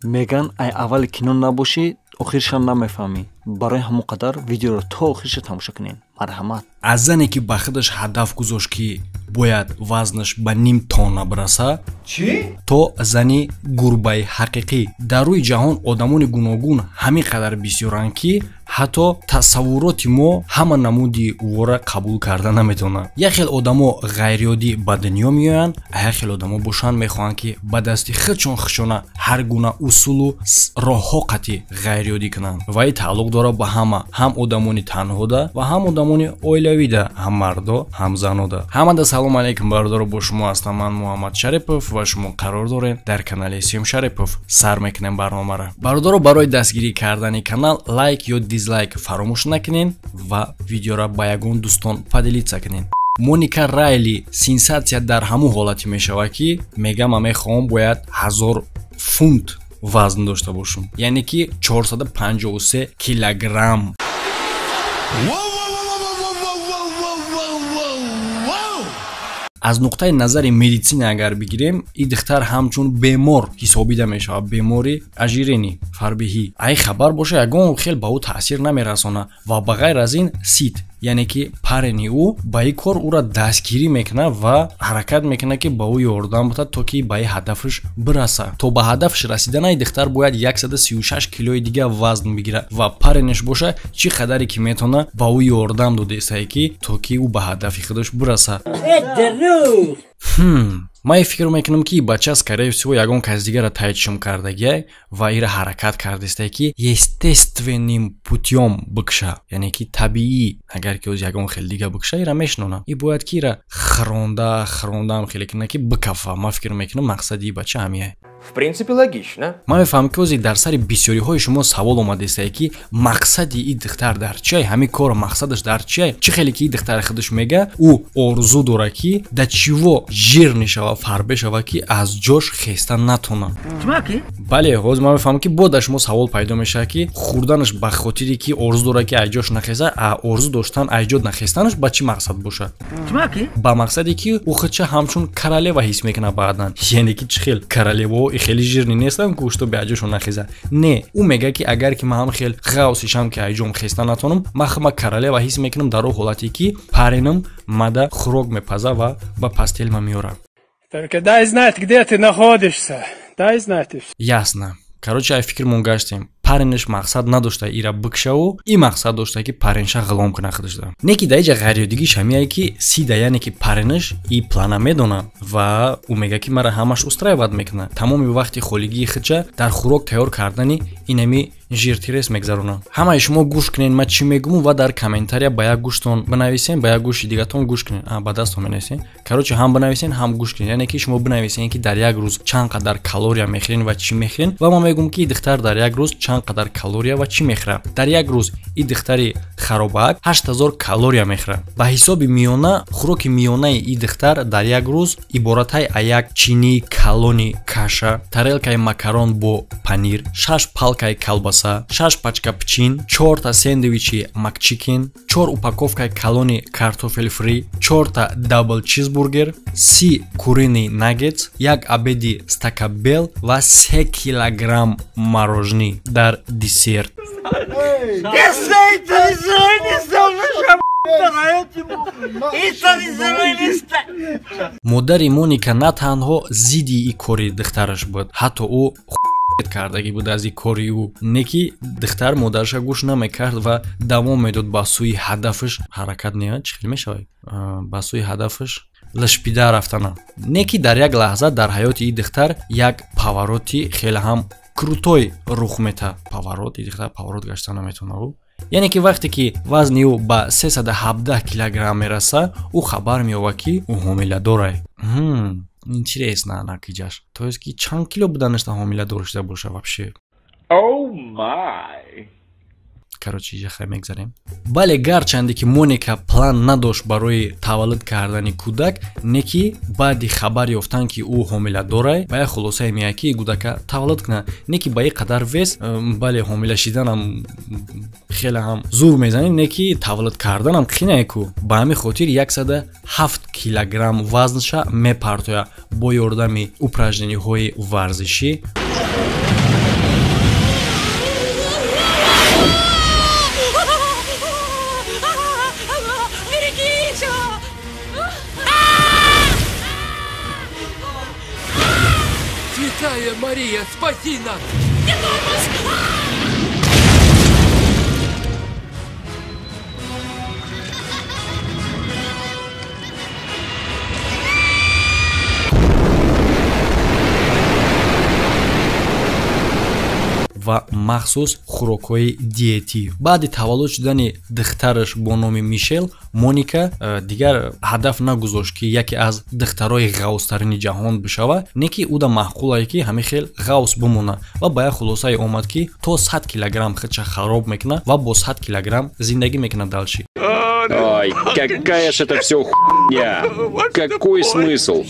Меган ай аввали кино набошӣ, охиршам намефаҳмӣ. Барои ҳамон қадар видеоро то охирша тамошо кунед. Марҳамат. Аз зане ки ба худаш ҳадаф гузошт, ки бояд вазнаш ба ним тонна бираса, чӣ, то зани гурбаи ҳақиқӣ. Дар рӯи ҷаҳон одамони гуногун ҳамин қадар бисёранд, ки ҳатто тасаввуроти мо ҳама намуди ӯро қабул карда наметавонанд. Як хел одамо ғайриоддӣ ба дунё меоянд, а як хел одамо бошанд, мехоҳанд, ки ба дасти худшон худшона ҳар гуна усулу роҳҳо қатъи ғайриоддӣ кунанд. Ва ин тааллуқ дорад ба ҳама, ҳам одамони танҳода ва ҳам одамони оилавида, ҳам мардо, ҳам занода. Ҳамада салом алейкум, бародаро, бо шумо ҳастам ман, Муҳаммад Шарипов, ва шумо қарор доред дар канали Сиём Шарипов. Сар мекунем барномаро. Бародаро, барои дастгирӣ кардани канал лайк ё дизлайк фаромӯш накунед ва видеоро ба ягон дӯстон поделиться кунед. Моника Райли сенсатсия дар ҳамун ҳолате мешавад, ки мега: «Ман мехоҳам бояд 1000 фунт вазн дошта бошам», яъне ки 453 килограмм. Аз нуқтаи назари медитсина агар бигирем, ин духтар ҳамчун бемор ҳисобида мешавад, бемори ожирение, фарбеҳӣ. Ай хабар боша, ягон хел ба ӯ таъсир намерасонад. Ва ба ғайр аз ин, Сид, яъне ки парени ӯ, ба ин кор ӯра дастгирӣ мекунад ва ҳаракат мекунад, ки ба ӯ ёрдам бутад, то ки ба ин ҳадафаш бираса. То ба ҳадафаш расидан ай духтар бояд 136 килои дига вазн бигирад. Ва паренеш боша, чӣ қадаре ки метавона, ба ӯ ёрдам додесае, ки то ки ӯ ба ҳадафи худаш бираса. Ман фикр мекунам, ки бача, скорее всего, ягон кас дигара тайчшум кардагиай ва ира ҳаракат кардистае, ки естественным путём бикша, яъне ки табиӣ. Агар ки оз ягон хел дига бикша, ира мешинонам. И бояд ки ира хиронда хирондаам хеле кина, ки бикафа. Ман фикр мекунам, мақсади и бача ҳамияй. В принципе, логично. Ман мефаҳмам, ки ози дар сари бисёриҳои шумо савол омадестае, ки мақсади ин духтар дар чиай, ҳамин кор мақсадаш дар чиай. Чӣ хеле ки ин духтар худаш мега, ӯ орзу дорад, ки да чиво жирный шава, фарбе шава, ки аз ҷош хеста натонад. Бале, ҳозир ман мефаҳмам, ки бо дар шумо савол пайдо мешавад, ки хӯрданаш ба хотире ки орзу дорад, ки аз ҷош нахеза, а орзу доштан аз ҷо нахестанаш ба чӣ мақсад бошад? Ба мақсаде ки ӯ худша ҳамчун королева ҳис мекунад баъдан. Яъне ки чӣ хел королеваҳо хеле жирный нестам ку, что беаҷошон нахеза? Не, ӯ мега, ки агар ки ман ҳам хел ғавсишам, ки айҷом хеста натонам, ман худма королева ҳис мекунам дар он ҳолате, ки паренам мада хӯрок мепаза ва ба постельма меорад. Только дай знать, где ты находишься. Дай знать. Ясно. Короче, ай фикрмон гаштем: паренеш мақсад надошта ира бикшаву, и мақсад дошта, ки паренша ғулом куна худашда. Не ки дар иҷа ғайриоддигиш ҳамияе, ки Сида, яъне ки паренеш, и плана медона ва ӯ мега, ки мара ҳамаш устраивать мекунад. Тамоми вақти холигии худша дар хӯрок тайёр кардани инами жиртирес мегзаронад. Ҳамаи шумо гӯш кунед, ман чӣ мегӯм, ва дар комментария ба як гӯштон бинависен, ба як гӯши дигатон гӯш кунед, ба дастон менависен. Короче, ҳам бинависен, ҳам гӯш кунед. Яъне ки шумо бинависен, ки дар як рӯз чанд қадар калория мехӯрен ва чӣ мехӯрен. Ва ман мегӯм, ки духтар дар як рӯз чанд қадар калория ва чӣ мехӯрад. Дар як рӯз и духтари харобаак 8000 калория мехӯрад. Ба ҳисоби миёна, хӯроки миёнаи и духтар дар як рӯз иборатай а як чинии калони каша, тарелкаи макарон бо панир, шаш палкаи колбаса, шаш пачка пчин, чорта сендвичи макчикен, чор упаковкаи калони картофель фри, чорта дабл чизбургер, 30 куриный наггетс, як обеди с Тако Белл ва 3 килограмм мороженое дар десерт. Модари Моника на танҳо зидди и кори духтараш буд, ҳатто ӯ кардагӣ буд аз и кори ӯ. Не ки духтар модараша гӯш намекард ва давом медод ба сӯи ҳадафаш ҳаракат. Не, чӣ хел мешавад, ба сӯи ҳадафаш лашпида рафтана. Не ки дар як лаҳза дар ҳаёти и духтар як повороти хеле ҳам крутой рух метаҳад. Поворот, и духтар поворот гашта наметавонад. Яъне ки вақте ки вазни ӯ ба 317 килограмм мераса, ӯ хабар меёбад, ки ӯ ҳомиладорай. Интересно, натиҷаш, то есть ки чанд кило буданашта ҳомиладор шуда боша вообще? Oh my. Короче, ҷахай мегзарем. Бале, гарчанде ки Моника план надошт барои таваллуд кардани кӯдак, не ки баъди хабар ёфтан, ки ӯ ҳомиладорай, ба як хулосае меяд, ки кӯдака таваллуд кунад. Не ки ба ин қадар вес, бале, ҳомила шиданам хеле ҳам зур мезанем, не ки таваллуд карданам қинае ку. Ба ҳамин хотир 107 килограмм вазнша мепартояд бо ёрдами упражнениҳои варзишӣ. Мария, спаси нас! Не тормоз! Ва махсус хӯрокҳои диетӣ. Баъди таваллуд шудани духтараш бо номи Мишел, Моника дигар ҳадаф нагузошт, ки яке аз духтарои ғавстарини ҷаҳон бишава, не ки ӯ да маъқулае, ки ҳамин хел ғавс бимона, ва ба як хулосае омад, ки то 100 килограмм худша хароб мекунад ва бо 100 килограмм зиндагӣ мекунад дальше. Ой, какая ж это все хуйня! Какой смысл?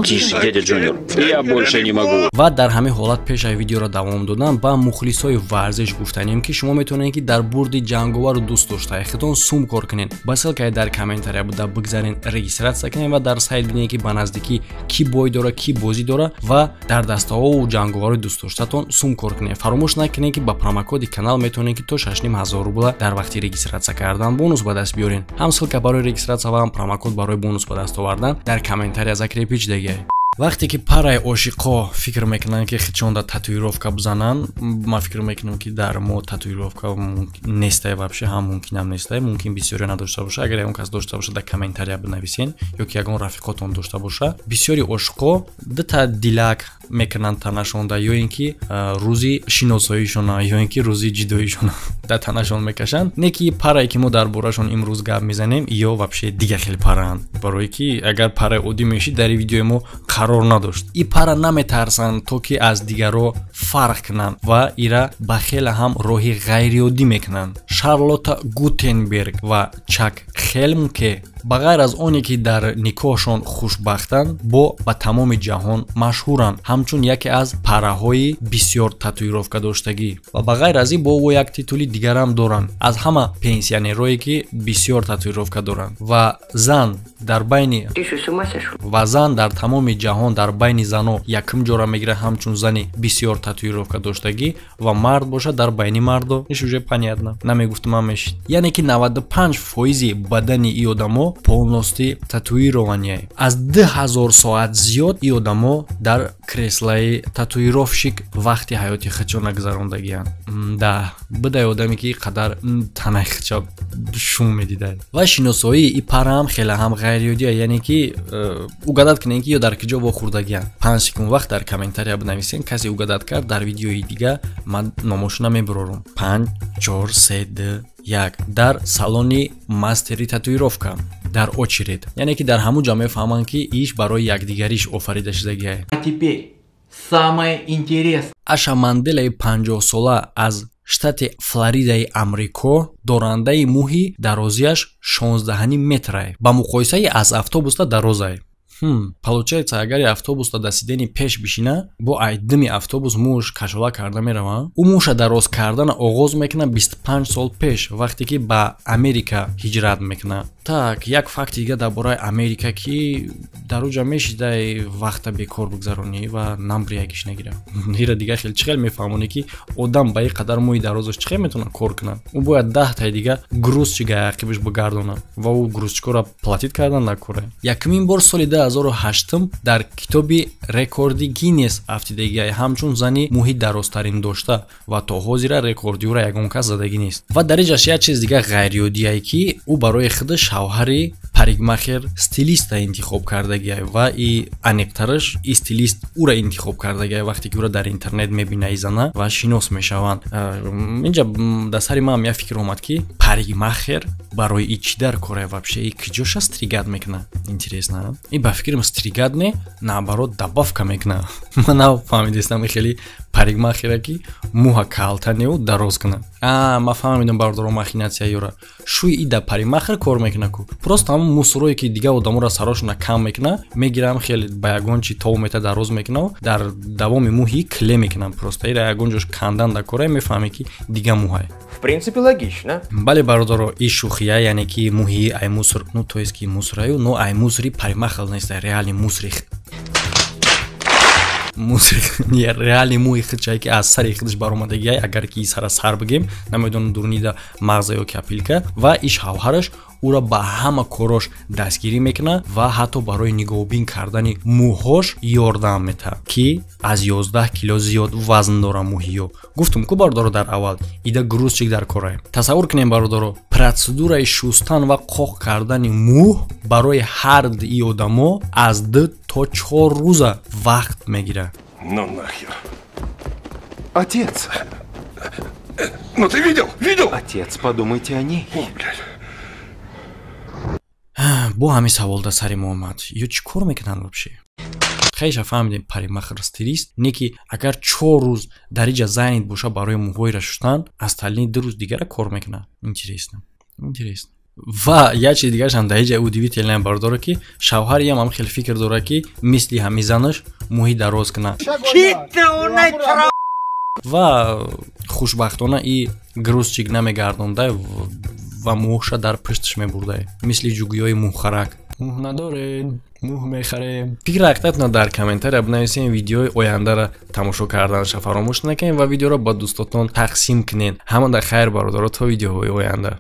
Тише, дядя Джуниор, я больше не могу. Ва дар ҳамин ҳолат пеш аз видеоро давом додан ба мухлисои варзиш гуфтанем, ки шумо метавонед, ки дар бурди ҷанговару дӯст доштаи худтон сум кор кунед. Ба ссылкае дар комментария буда бигзарен, регистрация кунед ва дар сайт бинед, ки ба наздикӣ кӣ бой дора, кӣ бозӣ дора, ва дар дастаҳову ҷанговарои дӯстдоштатон сум кор кунед. Фаромӯш накунед, ки ба промокоди канал метавонед, ки то 6500 рубла дар вақти регистрация кардан бонус ба даст биёред. Ҳам ссылка барои регистрация ва ҳам промокод барои бонус ба даст овардан дар комментария закрепить шудагиай. Вақте ки параи ошиқҳо фикр мекунанд, ки худшонда татуировка бизананд, ман фикр мекунам, ки дар мо татуировка нестай, вообще ҳам мумкинам нестай, мумкин бисёре надошта боша. Агар ягон кас дошта боша, дар комментария бинависен, ё ки ягон рафиқотон дошта боша. Бисёри ошиқҳо дута дилак мекунанд танашонда, ё ин ки рӯзи шиносоишона, ё ин ки рӯзи ҷидоишона дар танашон мекашанд. Не ки парае, ки мо дар борашон имрӯз гап мезанем, ё вообще дига хел параанд, барое ки агар параи оддӣ мешид, дар видеои мо қарор надошт. И пара наметарсанд, то ки аз дигарро фарқ кунанд, ва ира ба хеле ҳам роҳи ғайриоддӣ мекунанд. Шарлотта Гутенберг ва Чак Хелмке ба ғайр аз оне ки дар никоҳшон хушбахтанд, бо ба тамоми ҷаҳон машҳуранд ҳамчун яке аз параҳои бисёр татуировка доштагӣ, ва ба ғайр аз ин бо ӯ як титули дигарам доранд, аз ҳама пенсионерое, ки бисёр татуировка доранд. Ва зан дар байни ва зан дар тамоми ҷаҳон дар байни зано якум ҷора мегирад ҳамчун зани бисёр татуировка доштагӣ, ва мард бошад дар байни мардо. Иш уже понятно, намегуфтам ман мешид. Яъне ки 95% бадани и одамо полностью татуированияй. Аз 2000 соат зиёд и одамо дар креслаи татуировщик вақти ҳаёти худшо нагузарондагиянд. Да, бидай одаме, ки қадар танаи худша шум медидай. Ва шиносоии и параам хеле ҳам ғайриоддия, яъне ки угадать кунед, ки ё дар куҷо вохӯрдагиянд. 5 секунд вақт дар комментария бинависен, касе угадать кард, дар видеои дига ман номошона мебурорум. 5, 4, 3, 2, 1. Дар салони мастери татуировка дар очередь, яъне ки дар ҳамун ҷо мефаҳманд, ки иш барои якдигариш офарида шудагиай. А теперь самое интересное. Аша Манделаи 50-сола аз штати Флоридаи Амрико дорандаи мӯҳи дарозиаш 16,5 метрае, ба муқоисаи аз автобуста дарозае. Получается, агар автобуста дар сидени пеш бишина, бо айдими автобус мӯш кашола карда мерава. Ӯ мӯша дароз кардана оғоз мекунад 25 сол пеш, вақте ки ба Америка ҳиҷрат мекунад. Так, як факти дига дар бораи Америка, ки дар уҷа мешидай вақта бекор бигзаронӣ ва намбри якиш нагира. Ира дига хел чӣ хел мефаҳмонӣ, ки одам ба ин қадар мӯи дарозаш чӣ хел метавонад кор кунад? Ӯ бояд 10 таи дига грузчига ақибаш бигардонад, ва ӯ грузчикора платить кардан накора. Якумин бор соли 2008 дар китоби рекорди Гиннес афтидагиай ҳамчун зани мӯҳи дарозтарин дошта, ва то ҳозира рекорди ӯра ягон кас задагӣ нест. Ва дар инҷаш як чиз дига ғайриоддие, ки ӯ барои худ шавҳари парикмахер стилиста интихоб кардагиай, ва и аниқтараш и стилист ӯра интихоб кардагиай, вақте ки ӯра дар интернет мебина и зана ва шинос мешаванд. Инҷа дар сари ман як фикр омад, ки парикмахер барои и чӣ дар кора вообще, и киҷоша стригать мекунад, интересно. И ба фикрам стригать не, наоборот, добавка мекунад. Ман нафаҳмидистам хеле парикмахера, ки мӯҳа калта неу дароз кунад. А ман фаҳмидам, бародаро, махинация ёра. Шӯи и да парикмахер кор мекунад ку, просто ҳамон мусорое, ки дига одаморо сарошона кам мекунад, мегирам, хеле ба ягон чи тов мета, дароз мекунав, дар давоми мӯҳи клей мекунам, просто ира ягон ҷош кандан дар кора, мефаҳме, ки дига мӯҳай. В принципе, логично. Бале, бародаро, и шӯхия, яъне ки мӯҳи ай мусор, ну то есть ки мусораю, но ай мусори парикмахер нест, реальный мусори, мусори реальный мӯи худшае, ки аз сари худаш баромадагиай. Агар ки сара сар бигем, намедонам, дурунида мағза ё капилка. Ва и шавҳараш Ӯро ба ҳама корош дастгирӣ мекунад ва ҳатто барои нигоҳубин кардани мӯҳош ёрдам метаҳад, ки аз 11 кило зиёд вазн дора мӯҳиё. Гуфтум ку, бародаро, дар аввал ида грузчик дар корае. Тасаввур кунем, бародаро, процедураи шустан ва қоқ кардани мӯҳ барои ҳар дуи одамо аз 2 то 4 рӯза вақт мегирад. Ну нахер. Отец! Ну ты видел? Видел? Отец, подумайте о ней. О, блядь. Бо ҳамин савол дар сари мо омад: ё чӣ кор мекунанд вообще? Хеша фаҳмидем, парикмахер, стилист не, ки агар 4 рӯз дар иҷа занят боша барои мӯҳоеро шустан, остальные 2 рӯз дигара кор мекунад. Интересно, интересно. Ва як чизи дигарашам дар иҷа удивительное, бародаро, ки шавҳариам ҳам хеле фикр дорад, ки мисли ҳамин занаш мӯҳи дароз кунад, ва хушбахтона и грузчик намегардонда ва мӯҳша дар пушташ мебурда, мисли ҷугиёи мӯҳхарак. Мӯҳ надорем, мӯҳ мехарем. Фикр ҳақиқатна дар комментария бинависем. Видеои ояндаро тамошо карданаша фаромӯш накунед ва видеоро ба дӯстотон тақсим кунед. Ҳамада хайр, бародаро, то видеоҳои оянда.